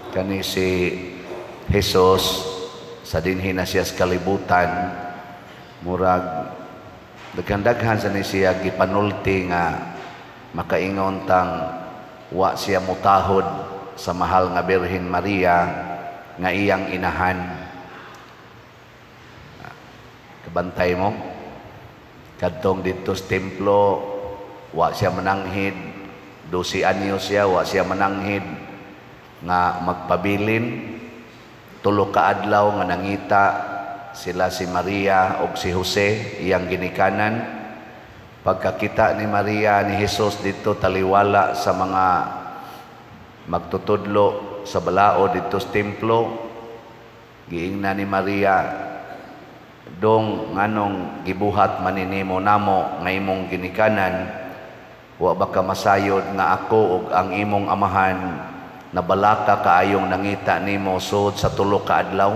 Kani si Jesus sa dinhi na siya sa kalibutan, murag daghan-daghan sa ni siya gipanulti nga makaingon tang wa siya mutahod sa mahal nga Birhen Maria nga iyang inahan. Kabantay mo kadtong didto sa templo, wa siya mananghid. 12 anyos siya, wa siya mananghid nga magpabilin 3 ka adlaw nga nangita sila, si Maria og si Jose, iyang ginikanan. Pagkakita ni Maria ni Jesus didto, taliwala sa mga magtutudlo sa balaod didto sa templo, giingna ni Maria, "Dong, nganong gibuhat man nimo namo nga imong ginikanan? Wa ba ka masayod nga ako ug ang imong amahan nabalaka kaayong nangita nimo sud sa 3 ka adlaw?"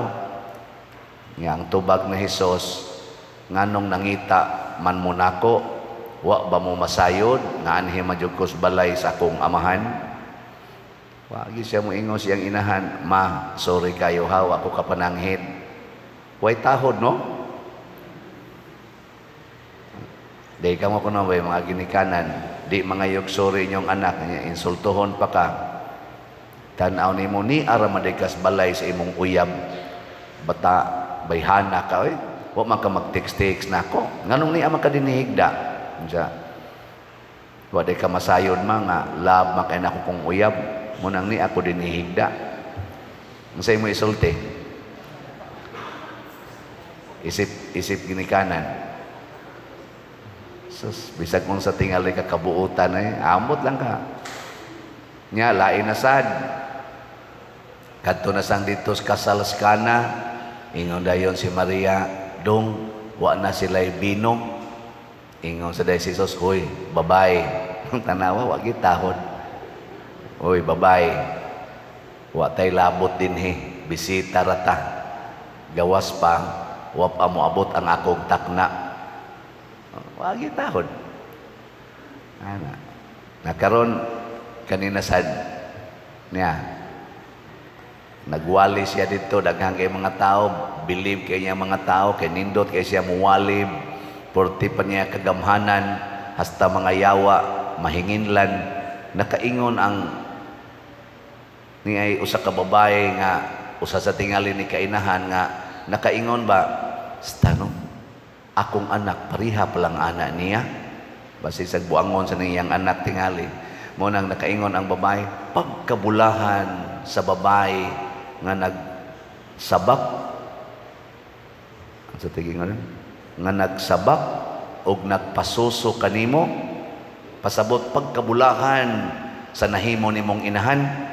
Nga ang tubag ni Jesus, "Nganong nangita man mo nako? Wa ba mo masayod nga anhi man jud ko sa balay sa akong amahan?" Wa gyud siya moingon siyang inahan, "Ma, sorry kayo ha, wa ko kapananghid." Way tahod, no? Di ka mo kuno bay mga ginikanan, di mangayog sorry inyong anak, insultuhon pa ka. Tan-aw nimo ni ara man kas balay sa imong uyab. Bata, bayhana ka oy. Wa man ka mag-text-text nako. Nganong ni man ka dinihigda? Unsa? Wa di ka masayod ma nga love man kay nako kong uyab. Munang ni ako dinihigda. Unsay mo isulti? Isip isip ginikanan. Sus, bisag kung sa tingali ka kabuutan eh, amot lang ka. Nya, lain na sad. Kadto na sang dito sa kasal sa Kana, ingon dayon si Maria, "Dong, wa na sila'y bino." Ingon sa day si Jesus, "Hoy, babay." Tanawa, wa gitahod. "Hoy, babay. Wa tay labot dinhi, bisita rata. Gawas pa, wa pa moabot ang akong takna." Wa gitahod. Ana. Nakaron kanina sad niya, nagwali siya dito, daghan kay mga tao, believe kay niya mga tao, kay nindot kay siya muwali, porti pa niya kagamhanan, hasta mga yawa mahinginlan. Nakaingon ang ni ay usa ka babae nga usa sa tingali ni kainahan nga nakaingon ba, "Stano, akong anak pareha palang anak niya." Basi sa buangon sa niyang anak tingali. Mo nang nakaingon ang babae, "Pagkabulahan sa babae nga nagsabak," sa tigingon nga nagsabak og nagpasuso kanimo. Pasabot, pagkabulahan sa nahimo nimong inahan.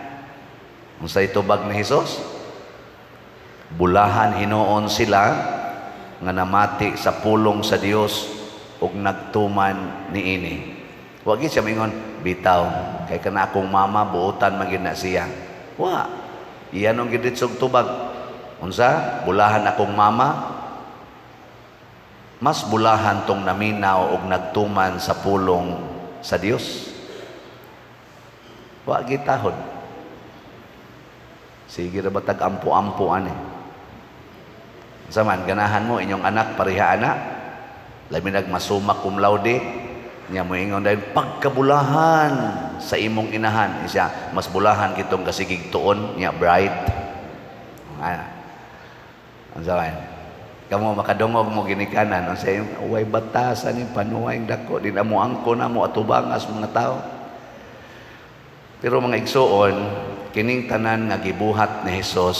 Unsay tubag ni Hesus? "Bulahan hinuon sila nga namati sa pulong sa Dios ug nagtuman niini." Wa gyud siya mingon, "Bitaw kay kana akong mama, buotan man gyud na siya." Wa iyan ang gid tubag. Unsa? "Bulahan akong mama, mas bulahan tong naminaw og nagtuman sa pulong sa Dios." Wa gitahod. Sige ra batag ampo-ampo ani. Unsa man ganahan mo inyong anak pareha ana? Labi nag ma-summa cum laude nya, moingon dahil, "Pagkabulahan sa imong inahan." Siya, "Mas bulahan kitong kasigig tuon nya bright." Ana. Unsa man? Kamo makadungog mo ginikanan, unsa yung way batasan ni panuway dako di na mo angko na mo atubangas mga tao. Pero mga igsuon, kining tanan nga gibuhat ni Hesus,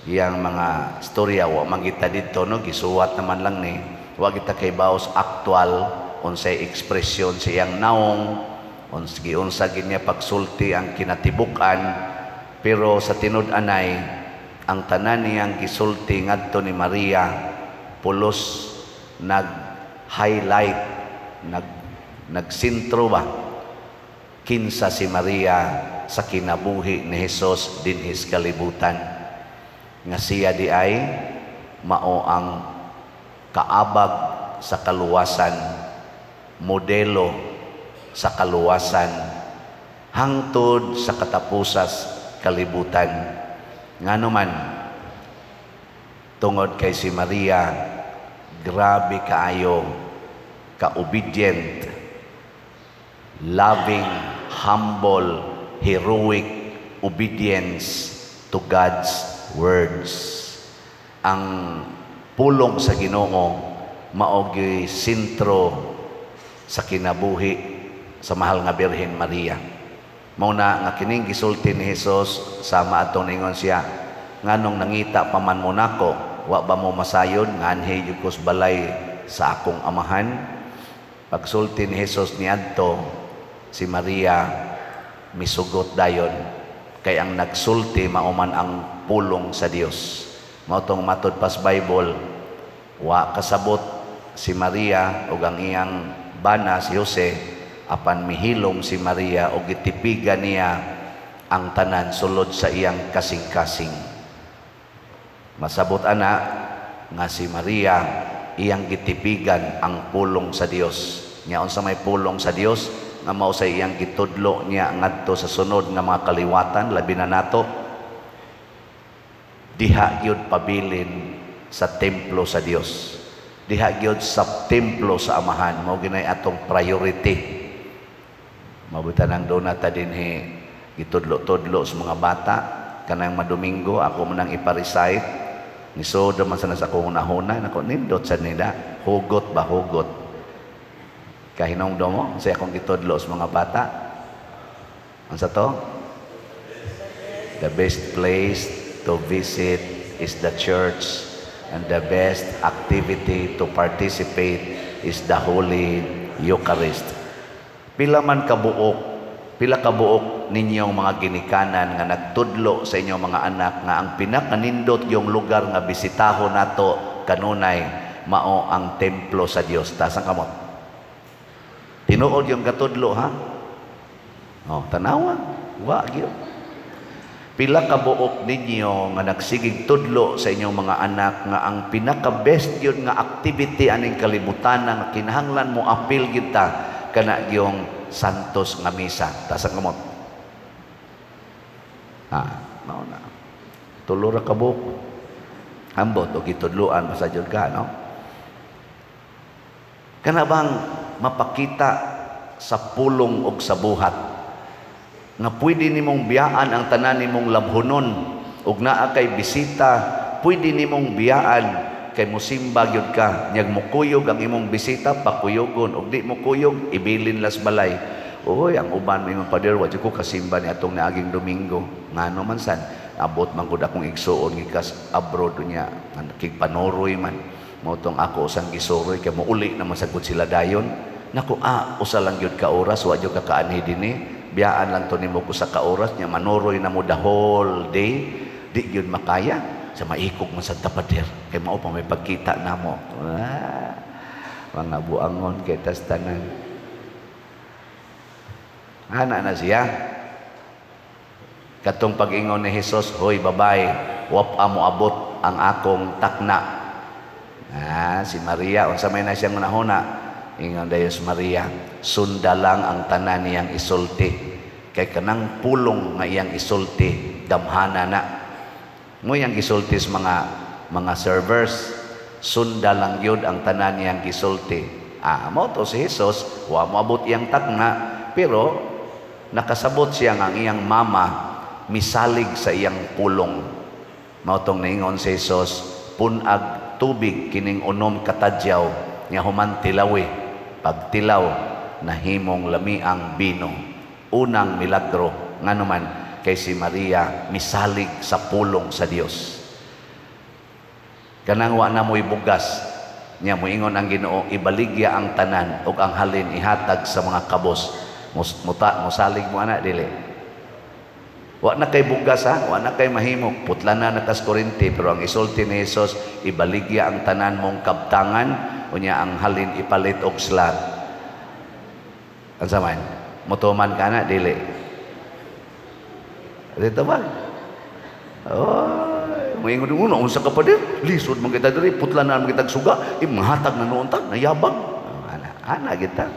iyang mga storya, wa man kita didto, no, gisuwat naman lang ni, wa kita kay baos aktual unsay ekspresyon sa iyang naong, uns giunsa gid niya pagsulti ang kinatibuk-an. Pero sa tinud-anay, ang tanan niyang gisulti ngadto ni Maria pulos nag-highlight, nagsintro ba kinsa si Maria sa kinabuhi ni Hesus dinhi sa kalibutan, nga siya di ay mao ang kaabag sa kaluwasan, modelo sa kaluwasan hangtod sa katapusas. kalibutan. Ngano man? Tungod kay si Maria grabe kaayo ka-obedient, loving, humble, heroic obedience to God's words. Ang pulong sa Ginoo mao gyuy sentro sa kinabuhi sa mahal nga Birhen Maria. Mao na nga kining gisulti ni Jesus, sama atong ningon siya, "Nganong nangita pa man mo nako? Wa ba mo masayod nga anhi jud ko sa balay sa akong Amahan?" Pagsulti ni Jesus niadto, si Maria misugot dayon kay ang nagsulti mao man ang pulong sa Dios. Mao tong matud pas Bible, wa kasabot si Maria ug ang iyang bana si Jose, apan mihilom si Maria ug gitipigan niya ang tanan sulod sa iyang kasing-kasing. Masabot ana nga si Maria iyang gitipigan ang pulong sa Dios. Nya unsa may pulong sa Dios nga mao sa iyang gitudlo niya ngadto sa sunod nga mga kaliwatan, labi na nato? Diha gyud pabilin sa templo sa Dios, diha gyud sa templo sa Amahan. Mao ginay atong priority. Mabuta nang doon ta dinhi gitudlo-tudlo sa mga bata kanang madomingo ako man ang ipa-recite. Nisod man sa akong hunahuna nako, nindot sa nila, hugot ba, hugot. Kahinong mo sa akong gitudlo sa mga bata, unsa to? The best place to visit is the church and the best activity to participate is the Holy Eucharist. Pila man kabuok, pila kabuok ninyong mga ginikanan nga nagtudlo sa inyong mga anak nga ang pinakanindot yung lugar nga bisitahon nato kanunay mao ang templo sa Dios? Taas ang kamot. Tinuod yung katudlo, ha? Oh, tanawa. Wa gyud. Pila ka buok ninyo nga nagsigig tudlo sa inyong mga anak nga ang pinaka-best gyud nga activity aning kalibutan nga kinahanglan mo apil kita kana gyung santos nga misa? Taas ang kamot. Ha, mao na. 3 ra ka buok. Ambot og gitudloan pa sa jud ka, no? Kana bang mapakita sa pulong og sa buhat nga pwede nimong biyaan ang tanan nimong labhonon ug naa kay bisita, pwede nimong biyaan kay musimba gyud ka? Nyag mukuyog ang imong bisita, pakuyogon, ug di mukuyog, ibilin las balay. Oy, ang uban mo, "Pader, wa jud ko kasimba ni atong naaging Domingo." Ngano man san? Abot man gud akong igsuon gikas abroad niya, kig panuroy man. Mao tong ako usang gisuroy kay mouli naman sagud sila dayon. Nako, usa lang gyud ka oras, wa jud ka kaanhi dinhi. Biyaan lang to nimo ko sa ka oras nya manuroy na mo the whole day. Di gyud makaya sa maikog man sa tapader kay mao pa may pagkita namo. Mga buangon kay tas tanan. Ana na siya. Katong pag-ingon ni Jesus, "Hoy babay, wa pa mo abot ang akong takna." Si Maria, unsa may na siyang hunahuna? Ingon dayon si Maria, sunda lang ang tanan niyang isulti. Kay kanang pulong nga iyang isulti, damhana na. Mo iyang gisulti sa mga servers, sunda lang yun ang tanan niyang gisulti. Mo to si Jesus, wa moabot iyang takna, pero nakasabot siya nga ang iyang mama misalig sa iyang pulong. Mao tong niingon si Jesus, "Punag tubig kining 6 ka tadyaw," nga human tilawi. Pagtilaw, nahimong lamiang bino. Unang milagro. Ngano man? Kay si Maria misalig sa pulong sa Dios. Kanang wa na mo'y bugas, nya moingon ang Ginoo, "Ibaligya ang tanan ug ang halin ihatag sa mga kabos." Muta, musalig mo ana, dili? Wa na kay bugas, ha, wa na kay mahimo, putla na nakas kuryente, pero ang isulti ni Jesus, "Ibaligya ang tanan mong kabtangan, unya ang halin ipalit og slat." Unsa man? Mutuman ka na, dili? Dito ba? Oh, moingon mo, "Unsa ka pa din? Lisod man kita diri, putla na man kitag suga, mahatag na noon ta, nayabang." Oh, ana, ana kita.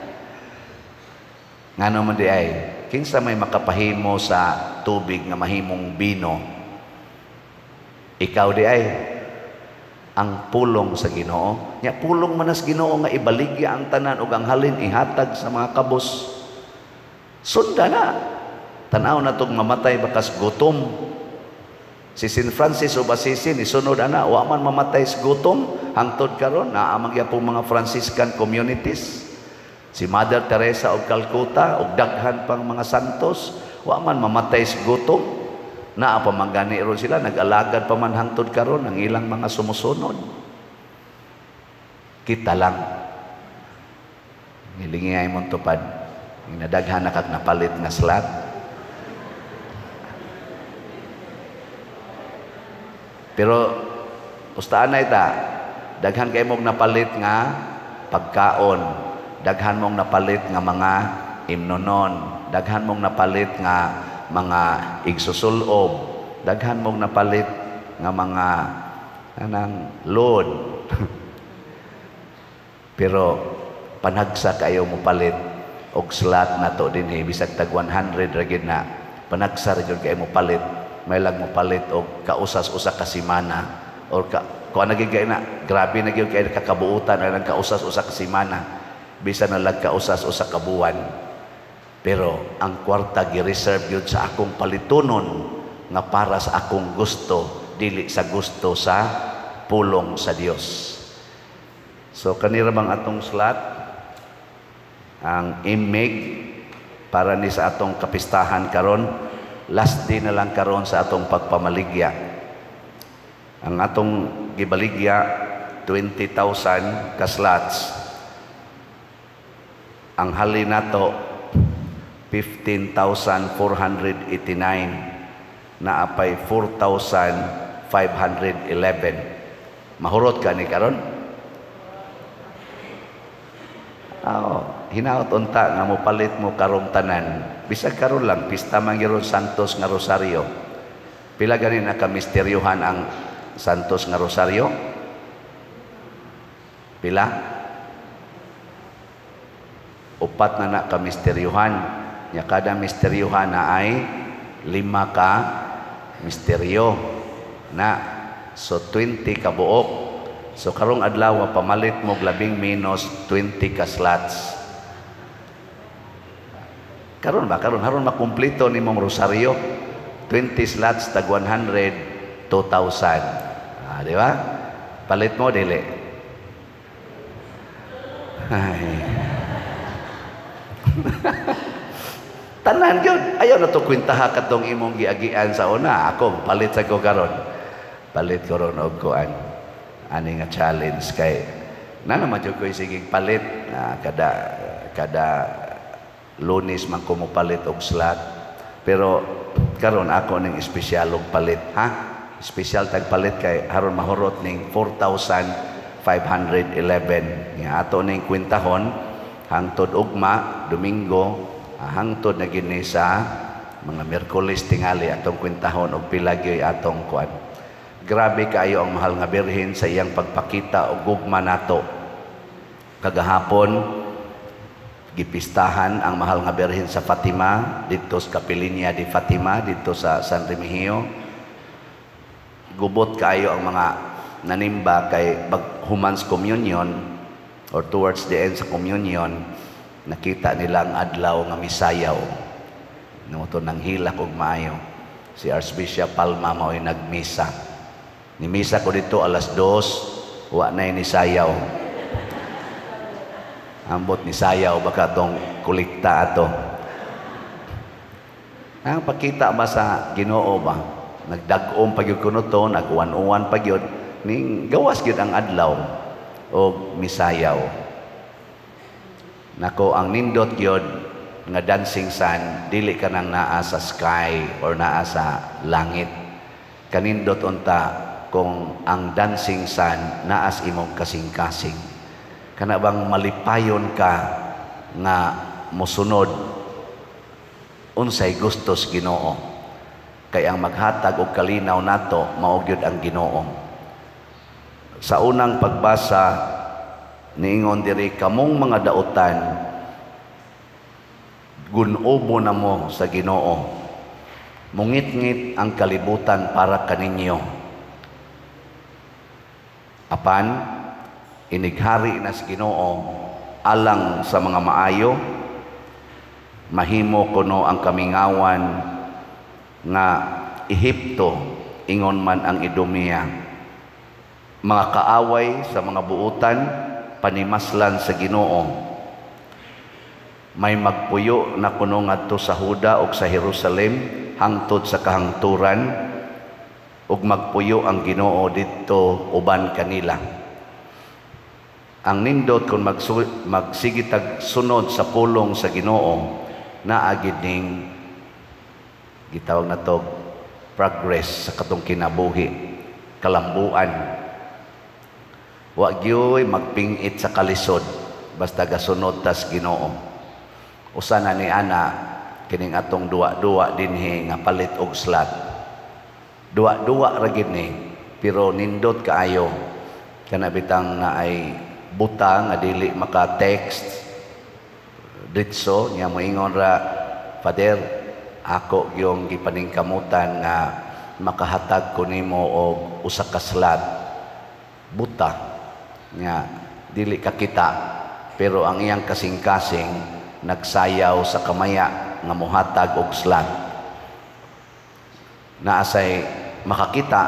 Ngano man di ay? Kinsa may makapahimo sa tubig nga mahimong bino? Ikaw di ay ang pulong sa Ginoo. Nya pulong man as Ginoo nga ibaligya ang tanan ug ang halin ihatag sa mga kabos. Sunda na. Tan-aw na tog mamatay bakas gutom. Si Saint Francis of Assisi nisunod ana, wa man mamatay sa gutom hangtod karon naa man gyapon mga Franciscan communities. Si Mother Teresa of Calcutta ug daghan pang mga santos, wa man mamatay sa gutom. Naa pa man gani ron sila, nag-alagad pa man hangtod karon ang ilang mga sumusunod. Kita lang ngilingi ay mong tupad, nadaghan na kag napalit nga slot. Pero ustaan na ita, daghan kay mong napalit nga pagkaon, daghan mong napalit nga mga imnonon, daghan mong napalit nga mga igsusulob, daghan mong napalit nga mga anang load. Pero panagsa kayo mo palit og slot na to dinhi, bisag tag 100 ra gyud na, panagsa ra gyud kayo mo palit. May lang mo palit og kausas usa ka semana or ka kuan na gyud kay na, grabe na gyud kay kakabuutan ang kausas usa ka semana, bisan na lag kausas usa ka buwan. Pero ang kwarta gi-reserve gyud sa akong palitunon nga para sa akong gusto, dili sa gusto sa pulong sa Dios. So kanira bang atong slot ang imig para ni sa atong kapistahan karon, last day na lang karon sa atong pagpamaligya. Ang atong gibaligya 20,000 ka slots. Ang hali nato 15,489, naapay 4,511. Mahurot ka ni karon? Oo, hinaot unta nga mopalit mo karong tanan. Bisag karon lang pista man gyud Santos nga Rosario. Pila gani nakamisteryuhan ang Santos nga Rosario? Pila? Upat na na kamisteryuhan. Nya kada misteryuhan na ay 5 ka misteryo na. So 20 ka buok. So karong adlaw pamalit mo labing minus 20 ka slots. Karon ba karon haron makumpleto nimong rosaryo 20 slots tag 100, 2,000. Ah, di ba? Palit mo dili. Ay. Tanan gyud. Ayaw na to kwentaha katong imong giagian sa una. Ako palit sa ko karon. Palit ko ron og kuan. Ani nga challenge kay na naman jud ko sige palit kada kada Lunes man ko mopalit og slot. Pero karon ako ning espesyal og palit, ha? Espesyal tag palit kay haron mahurot ning 4,511 nga ato ning kwentahon hangtod ugma Domingo, hangtod na gini sa mga Miyerkules tingali atong kwentahon og pila gyud atong kuan. Grabe kaayo ang mahal nga Birhen sa iyang pagpakita og gugma nato. Kagahapon gipistahan ang mahal nga Birhen sa Fatima didto sa Kapilinya di Fatima didto sa San Remigio. Gubot kaayo ang mga nanimba kay pag humans communion or towards the end sa communion, nakita nila ang adlaw nga misayaw. Nimo to nang hilak og maayo. Si Archbishop Palma mao'y nagmisa. Nimisa ko dito alas 2, wa na ni sayaw. Ambot ni sayaw baka tong kolekta ato. Ang pakita ba sa Ginoo ba? Nagdag-om pa gyud kuno to, nag-uwan-uwan pa gyud, ning gawas gyud ang adlaw og misayaw. Nako, ang nindot gyud nga dancing sun dili ka nang naa sa sky or naa sa langit. Kanindot unta kung ang dancing sun naas imong kasing-kasing. Kana bang malipayon ka nga mosunod unsay gustos Ginoo. Kay ang maghatag og kalinaw nato mao gyud ang Ginoo. Sa unang pagbasa niingon diri, kamong mga dautan Gunobo na mo sa Ginoo. Mungitngit ang kalibutan para kaninyo. Apan inighari na sa Ginoo alang sa mga maayo, mahimo kuno ang kamingawan nga Ehipto, ingon man ang Idumea. Mga kaaway sa mga buutan, panimaslan sa Ginoo. May magpuyo na kuno ngadto sa Huda ug sa Jerusalem hangtod sa kahangturan, ug magpuyo ang Ginoo didto uban kanila. Ang nindot kung magsigitag sunod sa pulong sa Ginoo, naa gid ning gitawag na to progress sa katong kinabuhi, kalambuan. Wa gyoy magpingit sa kalisod basta gasunod tas Ginoo. Usa na ni ana kining atong duwa-duwa dinhi nga palit og slot. Duwa-duwa ra gid ni, pero nindot kaayo kana bitang naay buta nga dili maka-text ditso niya, moingon ra, "Father, ako gyung gipaningkamutan nga makahatag ko nimo og usa ka slot." Buta nga dili kakita, pero ang iyang kasing-kasing nagsayaw sa kamaya nga mohatag og slot. Naasay makakita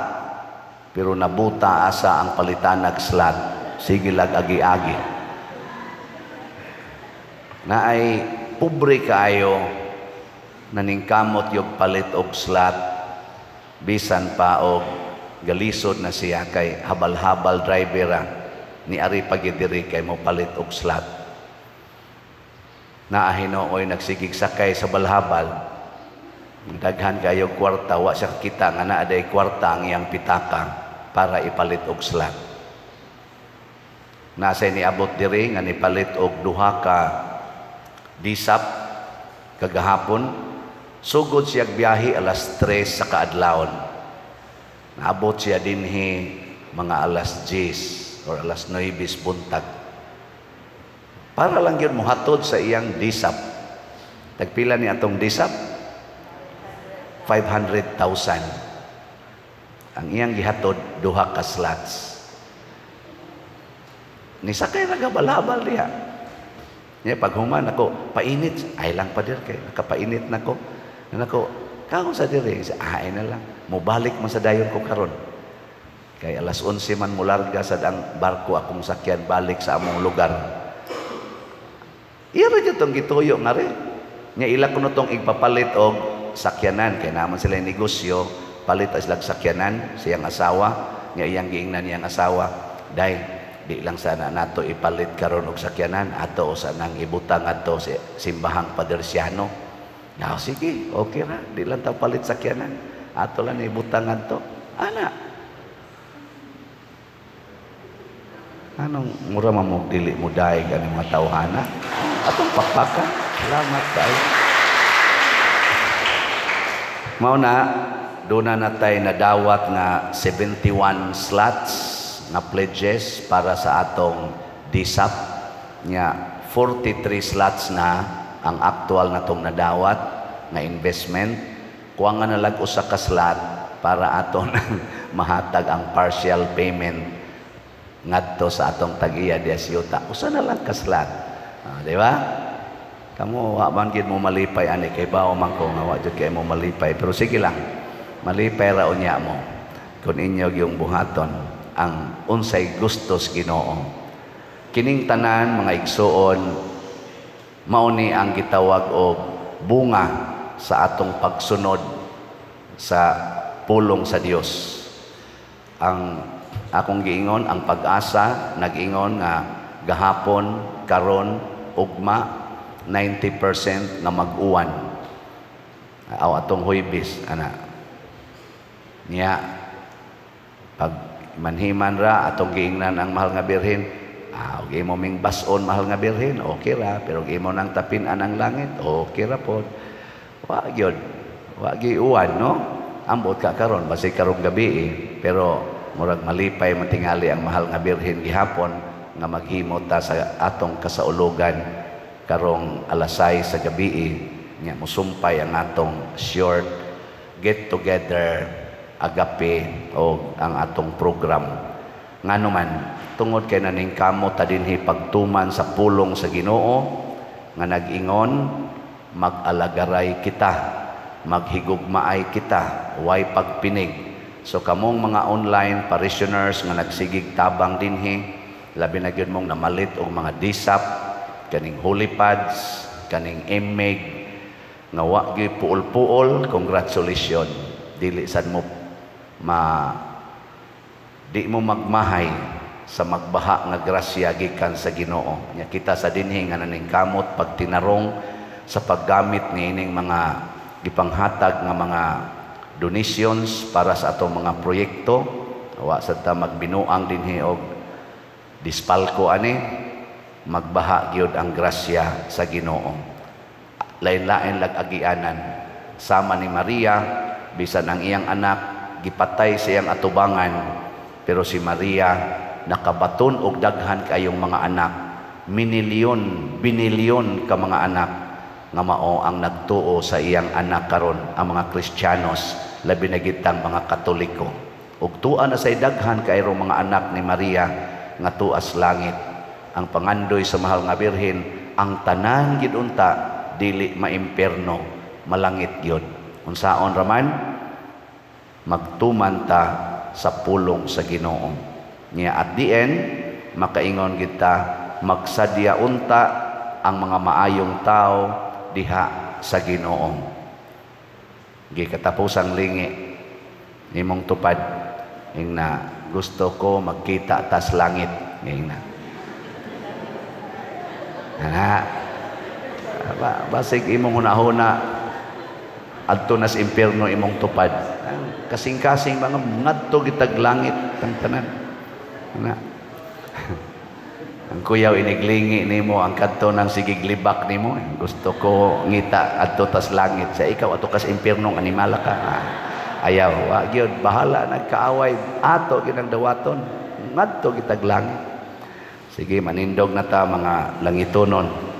pero nabuta asa ang palitanag slot, sige lag agi-agi. Naay pobre kaayo naningkamot yung palit og slot bisan pa og galisod na siya kay habal-habal driver ni ari pagidiri kay mo palit og slot. Naa hinooy nagsigig sakay sa balhabal, daghan kayo kwarta, wa siya kita nga naa day kwarta ang iyang pitaka para ipalit og slot. Nasa niabot diri nga nipalit og duha ka disap kagahapon. Sugod siya biyahe alas 3 sa kaadlawon. Naabot siya dinhi mga alas 10 or alas 9 buntag. Para lang yun mohatod sa iyang disap. Tagpila ni atong disap? 500,000. Ang iyang gihatod, duha ka slots. Nisakay ra balabal diha. Nya pag human ako, painit, ay lang pa dir kay nakapainit na ko. Nako, kaon sa diri, ay na lang. Mobalik man sa dayon ko karon. Kay alas 11 man mularga sa ang barko akong sakyan balik sa among lugar. Iya ra jud tong gituyo nga ri. Nya ila kuno tong igpapalit og sakyanan kay naman sila negosyo, palit sila sakyanan siyang asawa, nya iyang giingnan niyang asawa, "Day, di lang sana nato ipalit karon og sakyanan, ato usa nang ibutang adto sa simbahang Padersiano." "Ya, sige, okay ra, di lang ta palit sakyanan. Ato lang ibutang adto." Ana. Anong mura man mo dili mo daig ani mga tawhana? Atong pakpakan. Salamat kaayo. Mao na doon na natay nadawat nga 71 slots na pledges para sa atong DSAP. Nya 43 slots na ang actual natong nadawat nga investment. Kuha nga nalag usa ka slot para aton mahatag ang partial payment ngadto sa atong tag-iya diya sa yuta. Usa na lang ka slot. Di ba? Kamo wa man gid mo malipay ani kay bao man ko nga wa jud kay mo malipay, pero sige lang. Malipay ra unya mo kung inyo yung buhaton ang unsay gustos Ginoo. Kining tanan mga igsuon mao ni ang gitawag og bunga sa atong pagsunod sa pulong sa Dios. Ang akong giingon, ang pag-asa nag-ingon nga gahapon, karon, ugma 90% nga mag-uwan. Aw atong Huwebes ana. Niya pag manhiman ra atong giingnan ang mahal nga birhen, og imo ming bason mahal nga birhen, okay ra, pero imo nang tapin-an ang langit, okay ra pod. Wa gyud, wa gyud uwan, no? Ambot ka karon basig karong gabi eh, pero murag malipay man tingali ang mahal nga birhen gihapon nga maghimo ta sa atong kasaulugan karong alas 6 sa gabi eh. Nya musumpay ang atong short get together agape o ang atong program. Ngano man, tungod kay naningkamot ta dinhi pagtuman sa pulong sa Ginoo nga nag-ingon, mag-alagaray kita, maghigugmaay kita, way pagpinig. So kamong mga online parishioners nga nagsigig tabang dinhi, labi na gyud mong namalit og mga DSAP, kaning holy pads, kaning MMEG, nga wa gyud puol-puol, congratulations. Dili sad mo ma di mo magmahay sa magbaha nga grasya gikan sa Ginoo. Nya kita sa dinhi nga naningkamot pagtinarong sa paggamit niining mga gipanghatag nga mga donations para sa atong mga proyekto. Wa sad ta magbinuang dinhi og dispalko ani, magbaha gyud ang grasya sa Ginoo. Lain-lain lag agianan. Sama ni Maria, bisan ang iyang anak gipatay sa iyang atubangan, pero si Maria nakabaton og daghan kayong mga anak, minilyon, binilyon ka mga anak nga mao ang nagtuo sa iyang anak karon, ang mga Kristiyanos, labi na gitang mga Katoliko. Ug tua na say daghan kayro mga anak ni Maria nga tuas langit. Ang pangandoy sa mahal nga Birhen, ang tanan gid unta dili maimpierno, malangit gyud. Unsaon raman magtuman ta sa pulong sa Ginoo. Nya at the end, makaingon kita, magsadya unta ang mga maayong tao diha sa Ginoo. Gikatapusang lingi nimong tupad, ingna, "Gusto ko magkita tas langit." Ingna ana ba, basig imong hunahuna adto nas impierno imong tupad. Kasing-kasing mga ngadto gitag langit tang tanan ana. Ang kuyaw iniglingi nimo ang kadto nang sigig libak nimo, "Gusto ko ngita adto tas langit." Sa ikaw adto kas impierno, animala ka. Ah, ayaw, wa gyud, bahala nagkaaway, ato ginang dawaton, ngadto gitag langit. Sige, manindog na ta, mga langitonon.